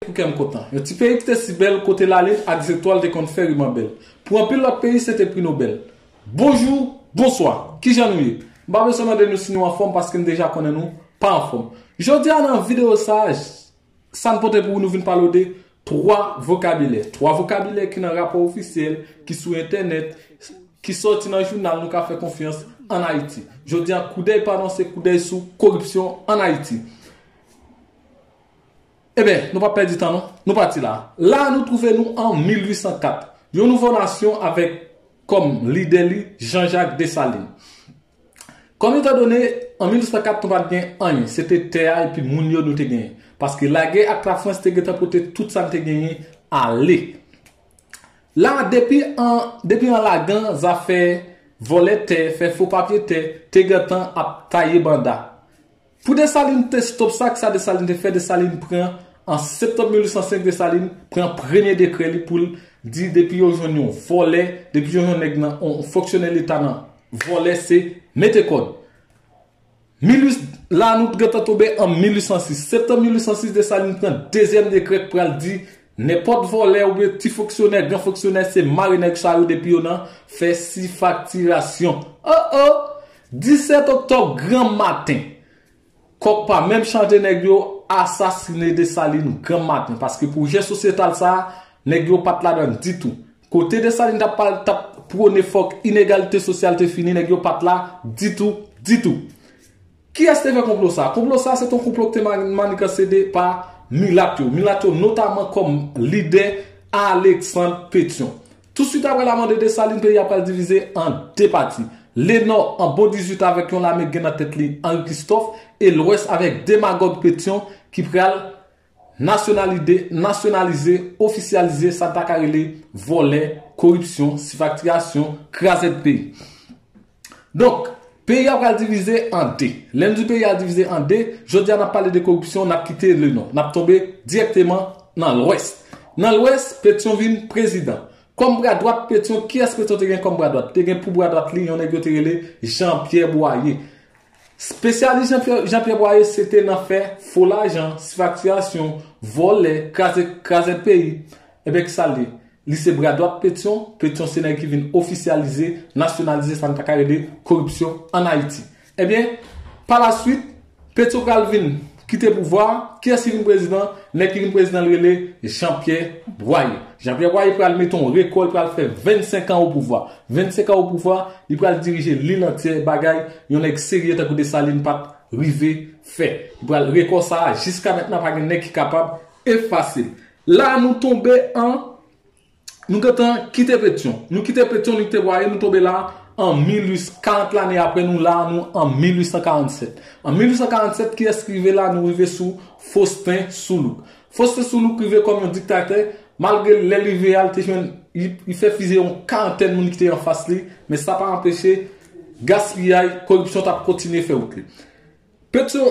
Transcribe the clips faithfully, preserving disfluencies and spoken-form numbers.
pou kè m kontan. Yon ti peyi ki te si bèl, kote lalin ak zetwal te konn fè rimanbèl. Pou anpil lòt peyi, se te pri Nobèl. Bonjou, bonswa, kijan nou ye? M pa bezwen mande nou si nou anfòm paske m deja konnen nou pa anfòm. Jodi a nan videyo sa, sa n pote pou nou vin pale de twa vokabilè. Twa vokabilè ki nan rapò ofisyèl, ki sou entènèt, ki sòti nan jounal, nou ka fè konfyans ann Ayiti. Jodi a, koudèy pa non, se koudèy sou koripsyon ann Ayiti. Ebyen, nou pa pèdi tan non, nou pati la. La nou twouve nou an mil uit san kat. Yon nouvo nasyon avèk kòm lidè li Jean-Jacques Dessalines. Kòm etandone, an mil uit san kat nou pa t gen anyen, se te tè a epi moun yo nou te genyen. Paske lagè ak Lafrans te gentan pote tout sa n te genyen ale. La, depi an, depi an lagan, zafè vòlè tè, fè fo papye tè, te gentan ap taye banda. Pou Desalin te stop sa, kisa Desalin te fè? Desalin pran, an septanm mil uit san senk, Desalin pran premye dekrè li pou l di depi yo jwenn yon vòlè, depi yo jwenn nèg nan, yon fonksyonè leta nan vòlè, se mete kòd. Mil uit, la nou t gentan tonbe an mil uit san sis. Septanm mil uit san sis, Desalin pran dezyèm dekrè k pral di nenpòt vòlè oubyen ti fonksyonè, gran fonksyonè, se mare nèg sa yo depi yo nan fè sifaktirasyon. Oh oh! Disèt oktòb granm maten, kòk pa menm chante, nèg yo asasine Desalin granm maten. Paske pwojè sosyetal sa a, nèg yo pa t ladan ditou. Kote Desalin t ap pale, t ap pwone fòk inegalite sosyal te fini, nèg yo pa t la ditou, ditou. Kiyès te fè konplo sa? Konplo sa se t yon konplo ki te ma- maniganse de pa milat yo. Milat yo notaman kòm lidè Alexandre Pétion. Touswit apre lanmò de Desalin, peyi a pral divize an de pati. Lenò an bon dizuit avèk yon lame k gen nan tèt li Henri Christophe, e Lwès avèk demagòg Pétion ki pral nasyonalide, nasyonalize, ofisyalize sa n ta ka rele vòlè, koripsyon, sifaktirasyon, krazèd peyi. Donk, peyi a pral divize an de. Lè n di peyi a divize an de, jodi a n ap pale de koripsyon, n ap kite Lenò. N ap tonbe dirèkteman nan Lwès. Nan Lwès, Pétion vin prezidan. Kòm bra dwat Pétion, kiyès Pétion te gen kòm bra dwat? Te gen pou bra dwat li yon nèg yo te rele Jean Pierre Boyer. Espesyalis Jean Pierre, Jean Pierre Boyer se te nan fè fo lajan, sifaktirasyon, vòlè, kraze, krazèd peyi. Ebyen, kisa l ye? Li se bra dwat Pétion. Pétion se nèg ki vin ofisyalize, nasyonalize sa n ta ka rele koripsyon ann Ayiti. Ebyen, pa la swit, Pétion pral vin kite pouvwa a. Kiyès ki vin prezidan? Nèg ki vin prezidan l rele Jean Pierre Boyer. Jean Pierre Boyer pral mete yon rekò, li pral fè vennsenk an o pouvwa. Vennsenk an o pouvwa, li pral dirije lil antyè, bagay yon nèg serye tankou Desalin pa t rive fè. Li pral rekò sa a, jiska mentnan pa gen nèg ki kapab efase l. La nou tonbe an Nou gentan kite Pétion. Nou kite Pétion, nou kite Boyer, nou tonbe la an mil uit san karant, lane apre nou la, nou an mil uit san karannsèt. An mil uit san karannsèt, kiyès ki rive la? Nou rive sou Faustin Soulouque. Faustin Soulouque rive kòm yon diktatè, malgre lè l rive a, li te jwenn, li, li fè fize yon karantèn moun ki te anfas li, men sa pa anpeche gaspiyay, koripsyon t ap kontinye fè wout li. Pétion,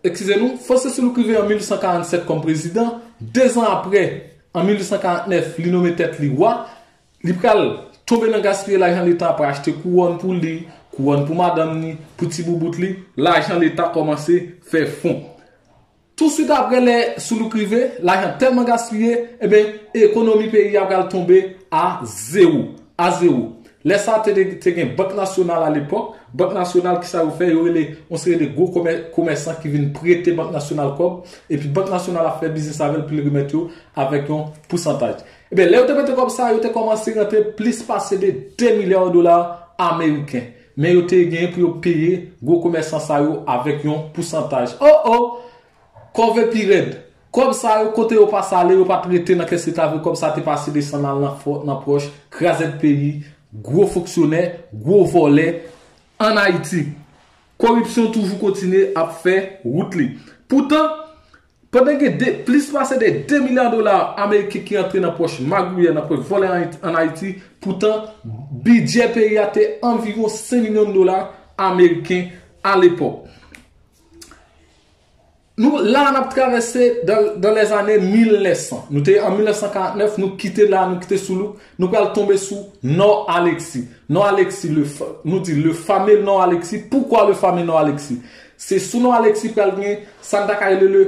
eskize nou, Faustin Soulouque rive an mil uit san karannsèt kòm prezidan. Dezan apre, an mil uit san karantnèf, li nome tèt li wa. Li pral tonbe nan gaspiye lajan leta, pral achte kouwòn pou li, kouwòn pou madanm ni, pou ti boubout li. Lajan leta kòmanse fè fon. Touswit apre lè Soulouque rive, lajan tèlman gaspiye, ebyen, ekonomi peyi a pral tonbe a zewo. A zewo. Lè sa a te, te, te gen Bank Nasyonal alepòk. Bank Nasyonal, kisa yo fè? Yo rele yon seri de gwo komè-, komèsan ki vin prete Bank Nasyonal kòb, epi Bank Nasyonal ap fè biznis avè l pou li remèt yo avèk yon pousantaj. Ebyen, lè yo te prete kòb sa a, yo te kòmanse rantre plis pase de de milya dola ameriken. Men yo te gen pou yo peye gwo komèsan sa yo avèk yon pousantaj. Oh, oh! Kòve pi rèd. Kòb sa yo, kote yo pase ale, yo pa t rete nan kès leta vre, kòb sa te pase desann al nan fò-, nan pòch krazèd peyi, gwo fonksyonè, gwo vòlè ann Ayiti. Koripsyon toujou kontinye ap fè wout li. Poutan, pandan gen de, plis pase de de milya dola ameriken ki antre nan pòch magouyè, nan pòch vòlè ann Ayiti, ann Ayiti, poutan, bidjè peyi a te anviwon senk milyon dola ameriken alepòk. Nou, la, n ap travèse dans, dans les années mil nèf san. Nou te an mil nèf san karantnèf, nou kite la, nou kite Soulouque, nou pral tonbe sou Nò Alexis. Nò Alexis, le fa-, nou di le fameux Nò Alexis. Poukwa le fameux Nò Alexis? Se sou Nò Alexis pral gen sa n ta ka rele le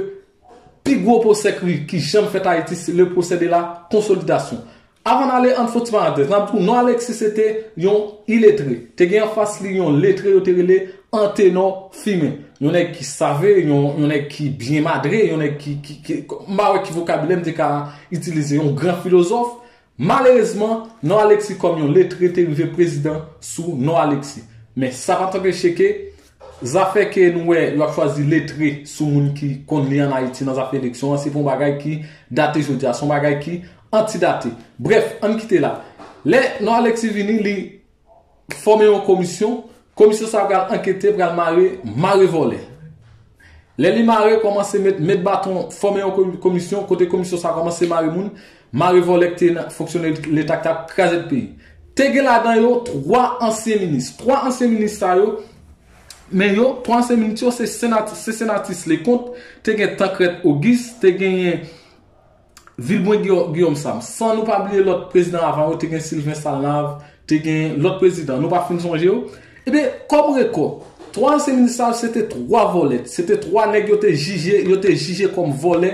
Pi gwo pwosè ki, ki janm fèt Ayiti, se le procès de la consolidation. Avan n ale, ann fè yon ti parantèz. N ap di w, non, Alexis se te yon iletre. Te gen anfas li yon letre yo te rele Antenor Firmin. Yon nèg ki save, yon, yon nèg ki byen madre, yon nèg ki, ki, ki m pa wè ki vokabilè m te ka itilize, yon gran filozòf. Malerezman, non Alexis kòm yon letre te rive prezidan sou non Alexis. Men sa pa t anpeche ke zafè ke nou wè yo ap chwazi letre sou moun ki konn li ann Ayiti nan zafè eleksyon an, se pa yon bagay ki date jodi a, se yon bagay ki antidate. Brèf, ann kite la. Lè non Alexis vini, li fòme yon komisyon. Komisyon sa pral ankete, pral mare, mare vòlè. Lè li mare, kòmanse met, met baton, fòme yon komi- komisyon, kote komisyon sa kòmanse mare moun, mare vòlè ki te nan fonksyonè Leta ki t ap kraze peyi. Te gen ladan yo twa ansyen minis. Twa ansyen minis sa yo, men yo, twa ansyen minis yo, se senat, se senatis Leconte, te gen Tancrède Auguste, te genyen Vilbrun Guillaume Sam. San nou pa bliye lòt prezidan avan yo, te gen Sylvain Salnave, te gen lòt prezidan, nou pa fin sonje yo. Ebyen, kòm rekò, twa ansyen minis sa yo, se te twa vòlè. Se te twa nèg yo te jije, yo te jije kòm vòlè,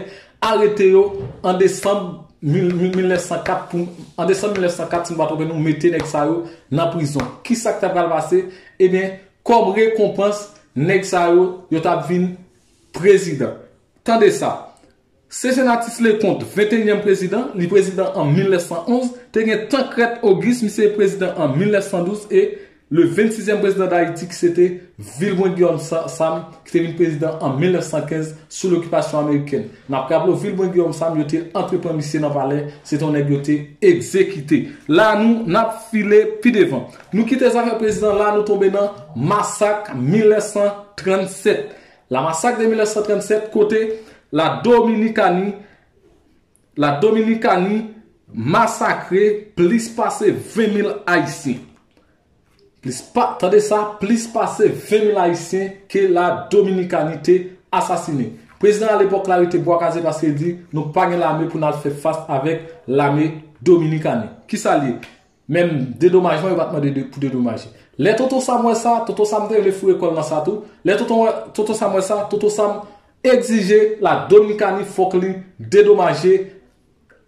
arete yo an desanm mil, mil nèf san kat pou, an desanm mil nèf san kat, si m pa twonpe m, nou mete nèg sa yo nan prizon. Kisa k ta pral pase? Ebyen, kòm rekonpans, nèg sa yo, yo t ap vin prezidan. Tande sa. Se senatis Leconte, venteyinyèm prezidan, li prezidan an mil nèf san onz, te gen Tancrède Auguste, misye prezidan an mil nèf san douz, e le vennsizyèm prezidan Dayiti ki se te Vilbrun Guillaume Sa- Sam, ki te vin prezidan an mil nèf san kenz sou lokipasyon amerikèn. N ap raple w, Vilbrun Guillaume Sam, yo te antreprann misye nan palè, se te yon nèg yo te egzekite. La nou, n ap file pi devan. Nou kite zafè prezidan la, nou tonbe nan masak mil nèf san trannsèt. La masak de mil nèf san trannsèt, kote la Dominikani, la Dominikani masakre plis pase ven mil Ayisyen. Plis pa, tande sa, plis pase ven mil Ayisyen ke la Dominikani te asasinen. Prezidan alepòk la rete bwa kaze paske li di, nou pa gen lame pou n al fè fas avèk lame Dominikani. Kisa l ye? Menm dedomajman, yo pa t mande de, pou dedomaje. Lè Tonton Sam wè sa, Tonton Sam te vle foure kò l nan sa tou. Lè Tonton, wè- Tonton Sam wè sa, Tonton Sam egzije la Dominikani fòk li dedomaje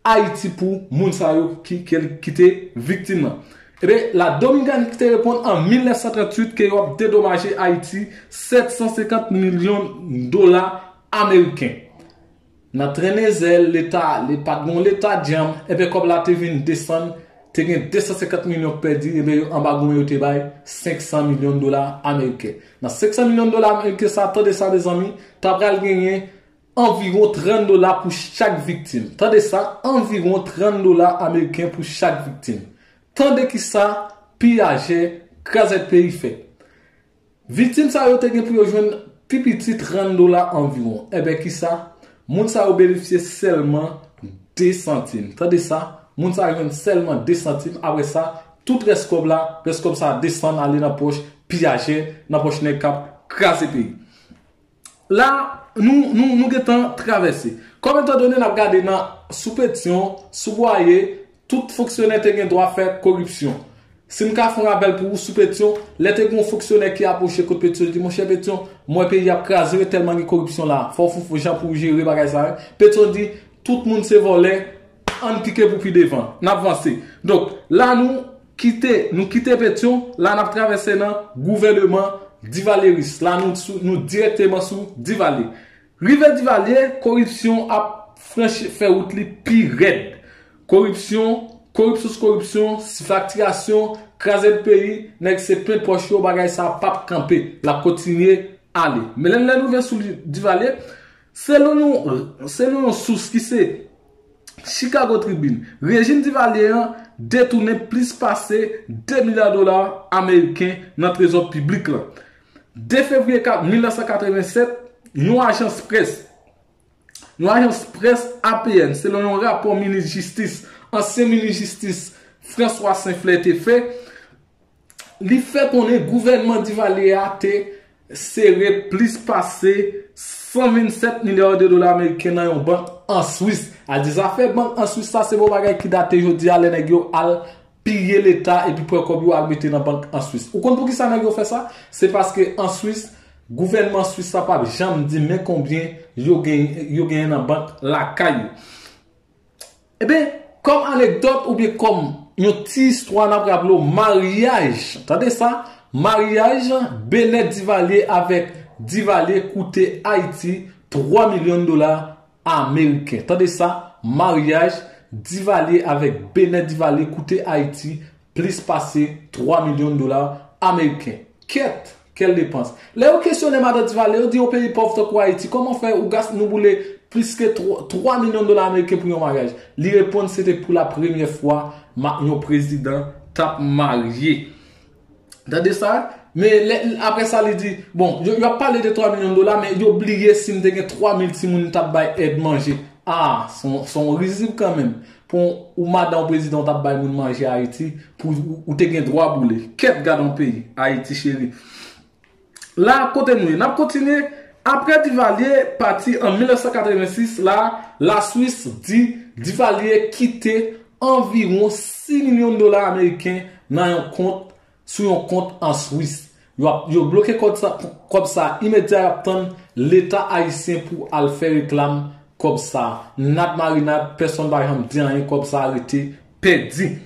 Ayiti pou moun sa yo ki, ki, ki te viktim nan. Ebyen, la Dominikani ki te reponn an mil nèf san trantuit ke yo ap dedomaje Ayiti sèt san senkant milyon dola ameriken. Nan trennen zèl, Leta, li pa t gen yon Leta djanm, ebyen kòb la te vin desann, te gen de san senkant milyon k pèdi, ebyen yo anba goumen yo te bay senk san milyon dola ameriken. Nan senk san milyon dola ameriken sa, tande sa mezanmi, ta pral genyen anviwon trant dola pou chak viktim. Tande sa, anviwon trant dola ameriken pou chak viktim. Tande kisa piyajè krazèt peyi fè. Viktim sa yo te gen pou yo jwenn pi piti trant dola anviwon. Enben kisa? Moun sa yo benefisye sèlman de santim. Tande sa, moun sa yo jwenn sèlman de santim. Apre sa, tout rès kòb la, rès kòb sa desann ale nan pòch piyajè, nan pòch nèg k ap kraze peyi. La, nou, nou, nou gentan travèse. Kòm etandone n ap gade nan sou Petyon, sou Bwaye, tout fonksyonè te gen dwa fè koripsyon. Si m ka fè yon rapèl pou ou sou Petyon, lè te gen yon fonksyonè ki apwoche kot Petyon, li di, monchè Petyon, m wè peyi ap kraze wi, tèlman gen koripsyon la. Fò w fè yon jan pou w jere bagay sa wi. Petyon di, tout moun se vòlè, ann pike pou pi devan. N ap vanse. Donk, la nou kite, nou kite Petyon, la n ap travèse nan gouvèneman Divalyeris. La nou, sou, nou dirèkteman sou Divalye. Rive Divalye, koripsyon ap franchi, fè wout li pi rèd. Koripsyon, koripsyon sou koripsyon, sifaktirasyon, kraze peyi, nèg se plen pòch yo, bagay sa p ap kanpe, l ap kontinye ale. Men lè, lè nou vin sou li, Divalye, selon yon, selon yon sous ki se Chicago Tribune, rejim Divalye an detounen plis pase de milya dola ameriken nan trezò piblik la. De fevriye ka- mil nèf san katrevennsèt, yon ajans près, yon ajans près A P N, selon yon rapò minis jistis, ansyen minis jistis François Saint-Flay te fè, li fè konnen gouvènman Divalye a te sere plis pase san vennsèt milya de dola ameriken nan yon bank an Swis. A di zafè bank an Swis sa se pa yon bagay ki date jodi a lè nèg yo al piye Leta epi pran kòb yo al mete nan bank an Swis. Ou konn poukisa nèg yo fè sa? Se paske an Swis, Gouvènman Swis la p ap janm di men konbyen yo gen, yo genyen nan bank lakay yo. Ebyen, kòm anekdòt oubyen kòm yon ti istwa, n ap raple w maryaj. Tande sa, maryaj Benet Divalye avèk Divalye koute Ayiti twa milyon dola ameriken. Tande sa, maryaj Divalye avèk Benet Divalye koute Ayiti plis pase twa milyon dola ameriken. Kèt, kèl depans. Lè yo kesyone madan Divalye, yo di yon peyi pòv tankou Ayiti, kòman fè ou gas nou boule plis ke twa milyon dola ameriken pou yon maryaj? Li reponn se te pou la premyè fwa ma, yon prezidan t ap marye. Tande sa? Men lè, apre sa, li di, bon, yo, yo ap pale de twa milyon dola, men yo bliye si m te gen twa mil timoun, m t ap bay èd manje. Ah, se yon, se yon rizib kanmenm. Pou ou madan prezidan w t ap bay moun manje Ayiti, pou ou, ou te gen dwa boule. Kèt, gad yon peyi, Ayiti cheri. La, kote nou ye? N ap kontinye. Apre Divalye pati an mil nèf san katrevensis la, Laswis di Divalye kite anviwon sis milyon dola ameriken nan yon kont, sou yon kont an Swis. Yo ap, yo bloke kòb sa, kòb sa imedya, y ap tann Leta ayisyen pou al fè reklam kòb sa. Nad marinad, pèsonn pa janm di anyen, kòb sa rete pèdi.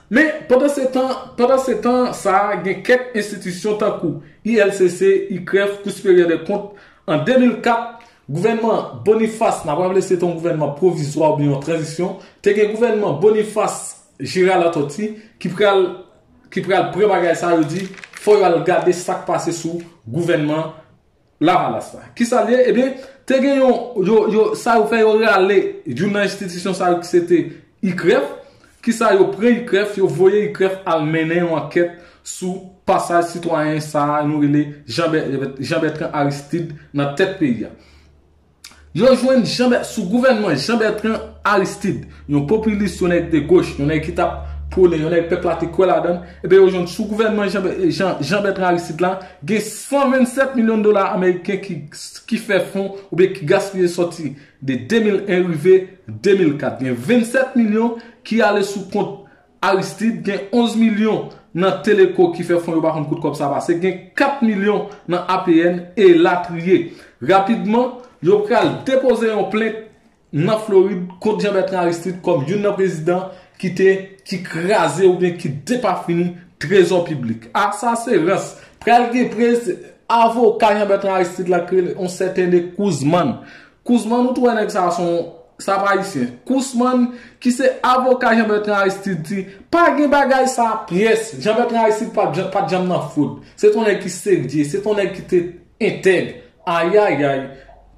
Men, pandan se tan, pandan se tan sa, gen kèk enstitisyon tankou I L C C, I K R E F, Kou Siperyè dè Kont. An de mil kat, gouvènman Boniface, n ap raple se te yon gouvènman pwovizwa oubyen yon tranzisyon, te gen gouvènman Boniface Gérard Latortue ki pral, ki pral pran bagay sa, yo di, fò yo al gade sa k pase sou gouvènman Lavalas la. Kisa l ye? Ebyen, te gen yon, yo, yo, sa yo fè, yo rale youn nan enstitisyon sa yo ki se te I K R E F. Kisa yo pran I K R E F, yo voye I K R E F al mennen yon ankèt sou pasaj sitwayen sa a, nou rele Jean Ber-, Jean Bertrand Aristide nan tèt peyi a. Yo jwenn Jean Ber-, sou gouvènman Jean Bertrand Aristide, yon popilis, yon nèg de goch, yon nèg ki t ap pwone, yon nèg pèp la te kwè ladan l. Ebyen, yo jwenn sou gouvènman Jean, Jean, Jean Bertrand Aristide la, gen san vennsèt milyon dola ameriken ki, ki fè fon oubyen ki gaspiye sòti de de mil en rive de mil kat. Gen vennsèt milyon ki ale sou kont Aristide, gen onz milyon nan Teleco ki fè fon, yo pa konn kote kòb sa pase, gen kat milyon nan A P N, elatriye. Rapidman, yo pral depoze yon plent nan Florid kont Jean Bertrand Aristide kòm youn nan prezidan ki te, ki kraze oubyen ki depafini trezò piblik. A, sa se rans. Pral gen prez-, avoka Jean Bertrand Aristide la ki rele yon sèten de Kouzman. Kouzman, ou tou wè nèg sa a se yon, sa pa ayisyen. Kouzman, ki se avoka Jean Bertrand Aristide, di pa gen bagay sa a pyès. Jean Bertrand Aristide pa t janm, pa t janm nan fwod. Se t yon nèg ki serye, se t yon nèg ki te entèg. Ayayay,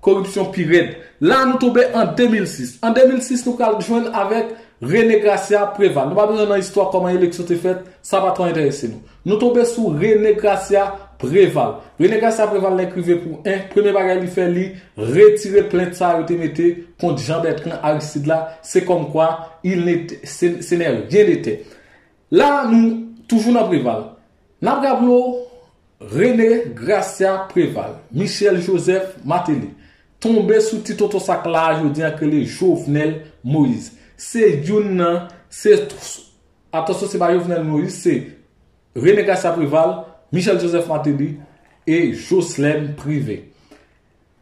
koripsyon pi rèd. La, nou tonbe an de mil sis. An de mil sis, nou pral jwenn avèk René Gracia Préval. Nou pa bezwen nan istwa kòman eleksyon te fèt, sa pa twò enterese nou. Nou tonbe sou René Gracia Préval. René Gracia Préval, lè k rive pou en, premye bagay li fè, li retire plent sa yo te mete kont Jean Bertrand Aristide la, se kòmkwa il n'était, ce, ce n'est rien n'était. La, nou toujou nan Préval. N ap raple w, René Gracia Préval, Michel Joseph Martelly, tonbe sou ti tonton sa k la a jodi a k rele Jovenel Moïse. Se youn nan, se, atansyon, se pa Jovenel Moïse, se René Gracia Préval, Michel Joseph Martelly e Jocelerme Privert.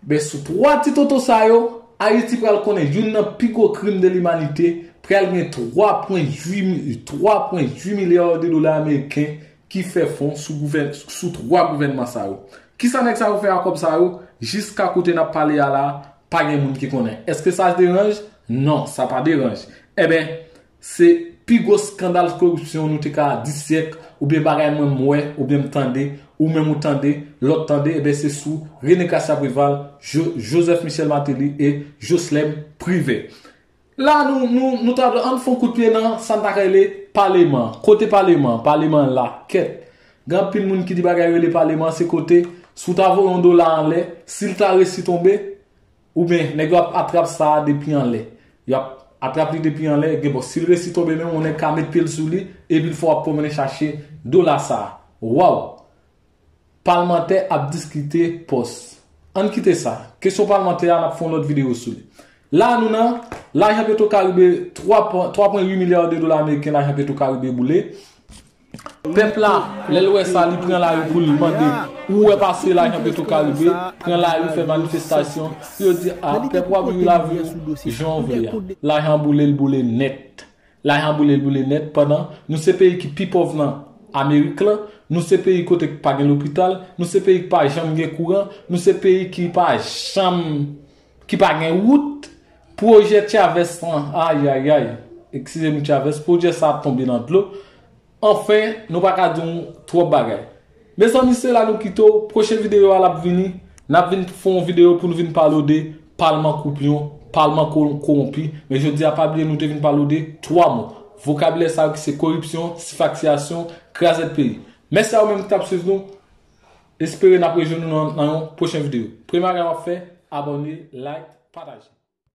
Men sou twa ti tonton sa yo, Ayiti pral konnen youn nan pi gwo krim de limanite, pral gen twa pwen uit mi-, twa pwen uit milya de dola ameriken ki fè fon sou gouvèn-, sou twa gouvènman sa yo. Kisa nèg sa yo fè ak kòb sa yo? Jiska kote n ap pale a la, pa gen moun ki konnen. Èske sa deranj? Non, sa pa deranj. Enben, se pi gwo eskandal koripsyon nou te ka di syèk, oubyen bagay mwen m wè, oubyen m tande, ou menm ou tande, lòt tande, enben se sou René Gracia Préval, Jo-, Joseph Michel Martelly e Jocelerme Privert. La, nou, nou, nou ta dwe, ann fè yon kout pye nan sa n ta ka rele paleman. Kote paleman? Paleman la, kèt. Gen anpil moun ki di bagay rele paleman, se kote, si w ta voye yon dola anlè, si l ta resi tonbe, oubyen nèg yo ap atrap sa a depi anlè. Y ap atrap li depi anlè, gen bon, si l resi tonbe menm, yon nèg ka met pye l sou li, epi l fè w ap pwomennen chache dola sa a. Waw! Palmantè ap diskite pòs. Ann kite sa. Kesyon palmantè a, n ap fè yon lòt videyo sou li. La, nou nan lajan Petro Caribe, twa pwen, twa pwen uit milya de dola ameriken lajan Petro Caribe boule. Pèp la, lè l wè sa, li pran lari pou l mande Ou wè pase lajan Petro Caribe, pran lari, fè manifestasyon. Yo di, a, pèp w ap viv lavi w jan w vle a. Lajan boule, l boule nèt. Lajan boule, l boule nèt. Pandan nou se peyi ki pi pòv nan Amerik lan, nou se peyi kote ki pa gen lopital, nou se peyi ki pa janm gen kouran, nou se peyi ki pa janm, ki pa gen wout. Pwojè Chavez lan, ayayay, eskize m Chavez, pwojè sa ap tonbe nan dlo. Anfen, nou pa ka di w twòp bagay. Mezanmi, se la nou kite w. Pwochen videyo a l ap vini. N ap vin fè yon videyo pou nou vin pale w de palman koupyon, palman ko- kowonpi. Men jodi a, pa bliye nou te vin pale w de twa mo. Vokabilè sa yo ki se koripsyon, sifaksyasyon, krazèt peyi. Mèsi a ou menm ki t ap swiv nou. Espere n ap rejwenn nou nan, nan yon pwochen videyo. Premye bagay w ap fè, abòne, like, pataje.